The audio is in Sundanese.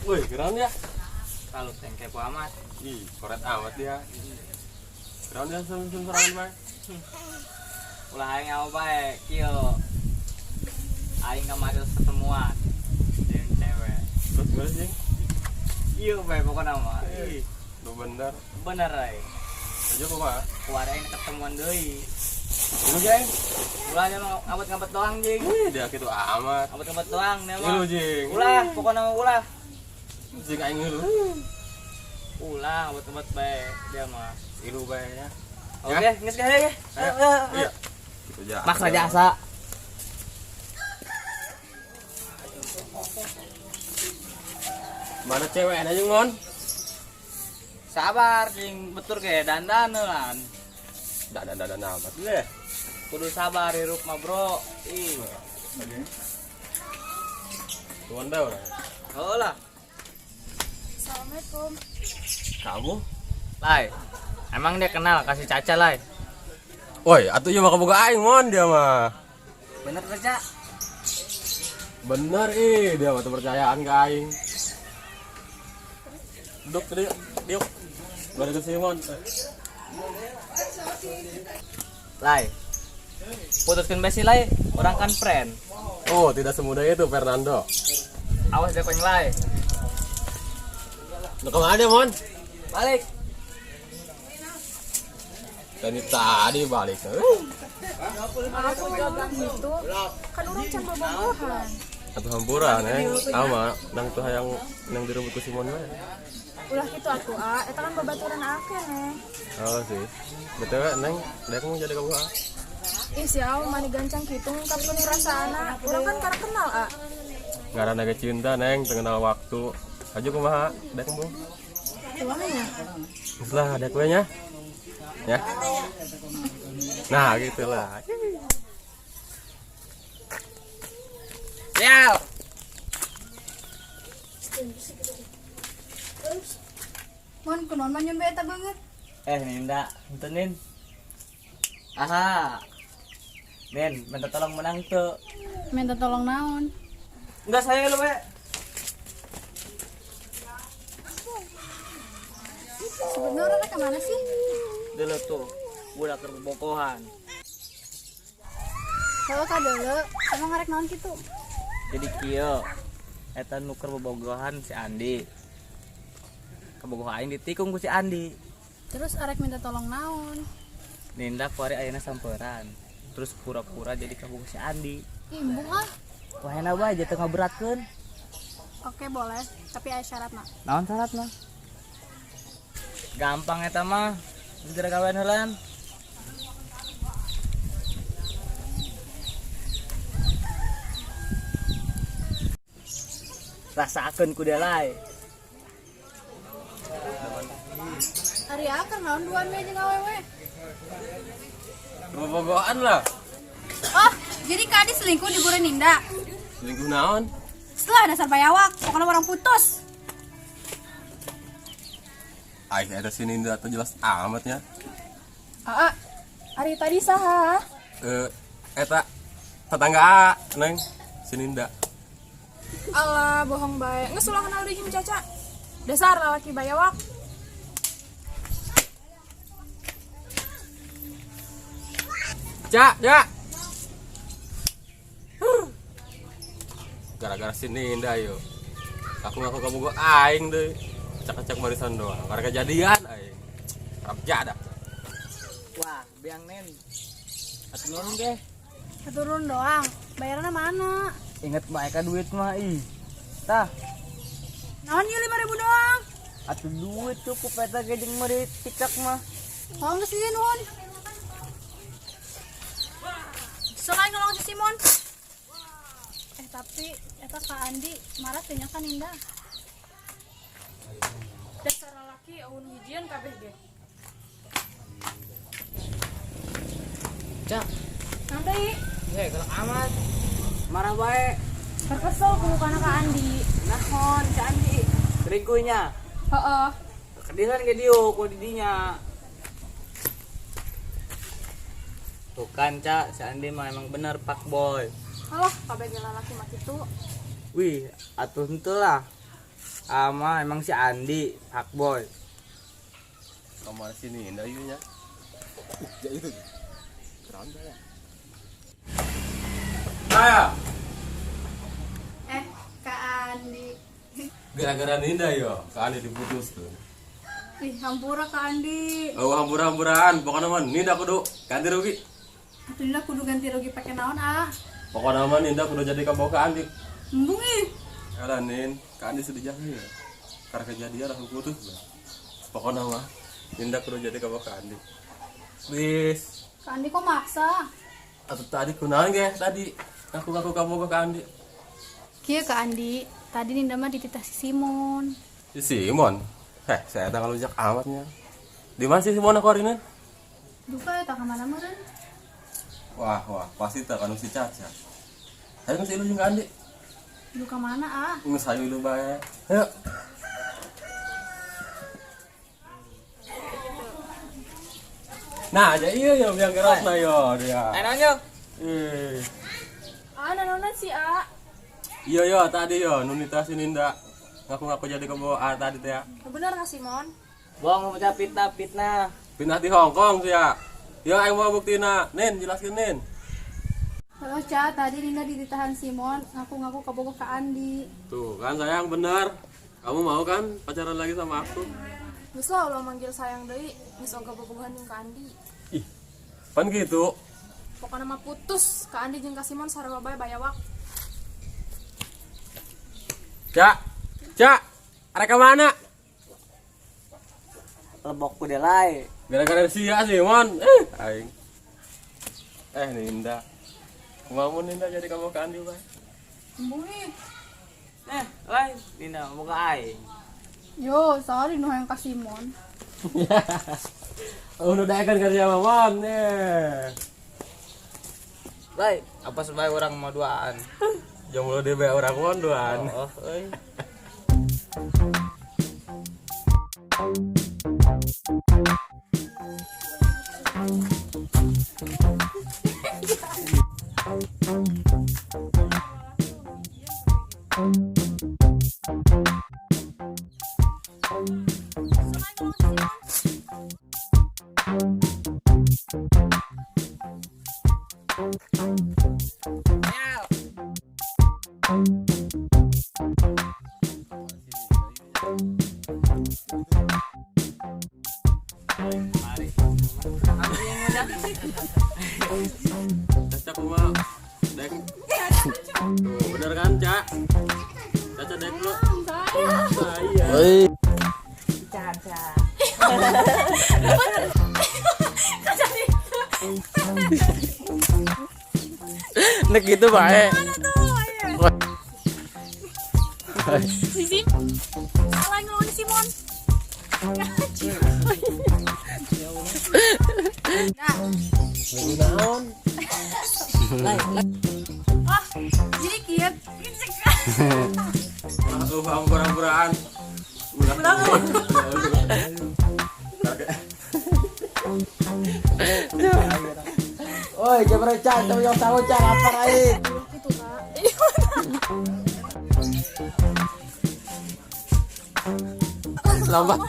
Wih, keren ya. Kalau yang kepo amat. Ih, koret amat dia. Keren ya serangan bae. Ulah aing apa bae, kieu. Aing kemarin ketemuan dengan cewek. Terus gimana sih? Iya bae pokoknya mah. Ih, lu bener. Bener aing. Aja kok, Pak. Kuari aing ketemuan deui. Lu jeng. Ulah nya mah ngabet-ngabet doang jing. Wih, dia gitu amat. Ngabet-ngabet doang dia mah. Lu jing. Ulah pokoknya mah ulah. Jing aing lu. Ulah ngabet-ngabet bae dia mah. Ilu bae ya. Oke, geus geus ya. Iya. Gitu ya. Maksa jasa. Mana cewek aja ngon? Sabar jing, betul kayak dandanan. Dadan-dadan amat deh. Kudu sabar hirup mah, Bro. Ih. Tuan dah orang. Oh lah. Assalamualaikum. Kamu? Lai. Emang dia kenal kasih Caca, Lai? Woi, atuh ieu mah kaboga aing mon dia mah. Bener Caca? Bener ih, dia mah percayaan ke aing. Duduk tadi, diuk. Balik ke sini mon. Lai. Putuskan besi, Lai. Orang kan friend. Oh, tidak semudah itu Fernando. Awas dia konyol, Lai. Lu kemana mon? Balik. Tadi tadi balik. Aku bilang gitu, kan orang can bobogohan. Atau hampura neng, ama nang tuh hayang nang direbut ku Simon mah. Ulah gitu atuh a, eta kan babaturan akeh neng. Oh sih. BTW neng, dia mau jadi kamu ah. Ih si Aw mani gancang kitu ngungkapkeun perasaanna. Urang kan karena kenal a. Ngaranna ge cinta neng, teu kenal waktu. Aja kumaha, dek embung. Kumaha nya? Geus lah, dek we nya. Ya. Nah, gitulah. Sial. Mon, kunaon mah nyun bae eta beungeut? Ninda, henteu Nin. Aha. Nin, minta tolong menang tuh. Minta tolong naon? Enggak saya lu, we. Sebenarnya orangnya kemana sih? Dulu tuh, budak keur bobogohan. Kalau ka deuleu, emang ngarek naon kitu? Jadi kieu, eta nu keur bobogohan si Andi. Kabogoh aing ditikung ku si Andi. Terus arek minta tolong naon? Ninda kuari ayeuna samperan. Terus pura-pura jadi kabogoh si Andi. Imbung ah. Wahena bae teu ngaberatkeun. Oke boleh, tapi aya syaratna. Naon syaratna? Gampang eta mah. Segera gawean heulan. Rasakeun ku dia lae. Ari akar naon duaan we jeung awewe? Bobogohan lah. Oh, jadi Kak Adi selingkuh di Buren Ninda. Selingkuh naon? Setelah dasar bayawak, pokoknya orang putus. Aing eta si Ninda tuh jelas amatnya. Aa, ari tadi saha? Eh, eta tetangga A, Neng, si Ninda. Alah, bohong bae. Geus ulah kenal deui jeung Caca. Dasar lalaki bayawak. Cak, Cak. Gara-gara si Ninda yo. Aku ngaku kamu gua aing deh. Cak-cak barisan doang. Gara kejadian aing. Rap jadah. Wah, biang Nin. Atuh nurun ge. Keturun doang, bayarannya mana? Ingat bae ka duit mah ih. Tah, Naon ieu 5.000 doang? atuh duit cukup eta ge jeung meuri tikak mah. Oh, geus ieu nuhun. Selain nolong si Simon. Tapi eta Kak Andi marah teh nya ka Ninda. Dasar lalaki eueun hijian kabeh ge. Cak, Naon deui? heh galak amat. Marah bae. Terkesel kudu kana Ka Andi. Nahon si Andi. Selingkuhnya. Heeh. Kedilan ke dieu ku didinya. Tuh kan, Cak, si Andi mah emang bener pak boy. Alah, kabeh ge lalaki mah kitu. Wih, atuh henteu lah. Ama emang si Andi, fuckboy. Kamar sini indah ieu nya. Ya itu. Keren ya. Ayo. Eh, Kak Andi. Gara-gara Ninda yo, Kak Andi diputus tuh. Ih, hampura Kak Andi. Oh, hampura-hampuraan, pokoknya mah Ninda kudu ganti rugi. Atuh Ninda kudu ganti rugi pake naon ah. Pokoknya mah Ninda kudu jadi kabogoh Kak Andi. Embung ih. Alah Nin, Kak Andi sedih jauh ya. Karena kejadian langsung putus bah. Pokoknya mah Ninda kudu jadi kabogoh Kak Andi. Please. Kak Andi kok maksa? Atau tadi kunaon ge tadi ngaku-ngaku kabogoh Kak Andi. Kieu Kak Andi, tadi Ninda mah dititah si Simon. Si Simon. Heh, saya tanggal lujak amatnya. Di mana sih Simon aku hari ini? Duka ya tak kemana meureun. Wah, wah, pasti tak kanu si Caca. Ayo nges ilu jeung Kak Andi. Duka mana ah? Nges hayu ilu bae. Ayo. Nah, aja iya yo biang keras nah yo dia. Ayo naon yo. Eh. Ah, nanonan si A. Iya yo tadi yo nunita si Ninda ngaku-ngaku jadi kebo A tadi teh ya. Bener Kak Simon? Bohong mau fitnah, fitnah. Pindah di Hong Kong sih ya. Yo aing mau buktina. Nin jelaskeun Nin. Halo Ca, tadi Ninda dititahan Simon, ngaku-ngaku kabogoh Kak Andi. Tuh kan sayang bener. Kamu mau kan pacaran lagi sama aku? Geus lah ulah manggil sayang deui, geus ogah bobogohan jeung Kak Andi. Ih, pan gitu. Pokoknya mah putus, Kak Andi jeung Kak Simon sarua bae bayawak. Cak, Cak, arek ke mana? Lebok ku delay. Gara-gara sia sih, Mon. Eh, aing. Eh, Ninda. Mau Ninda jadi kamu ke Andi, Bang. Embung ih. Eh, lain Ninda boga aing. Yo, sorry nu hayang ka Simon. Oh, nu daekan ka siapa, Mon? Eh. Lai, apa sebae orang mau duaan? Jomblo DB orang Mon duaan. Oh, euy. Caca kumaha? Dek. Tuh, bener kan, Cak? Caca dek lu. Saya. Oi. Caca. Nek gitu bae. Si Sim. Salah ngelawan Simon. Nah, Naon? oh, jadi kieu Aku hampura-hampuraan. Ulah. Oi, jebret Caca, yang tahu Caca lapar aing. Gitu Kak. Lambat.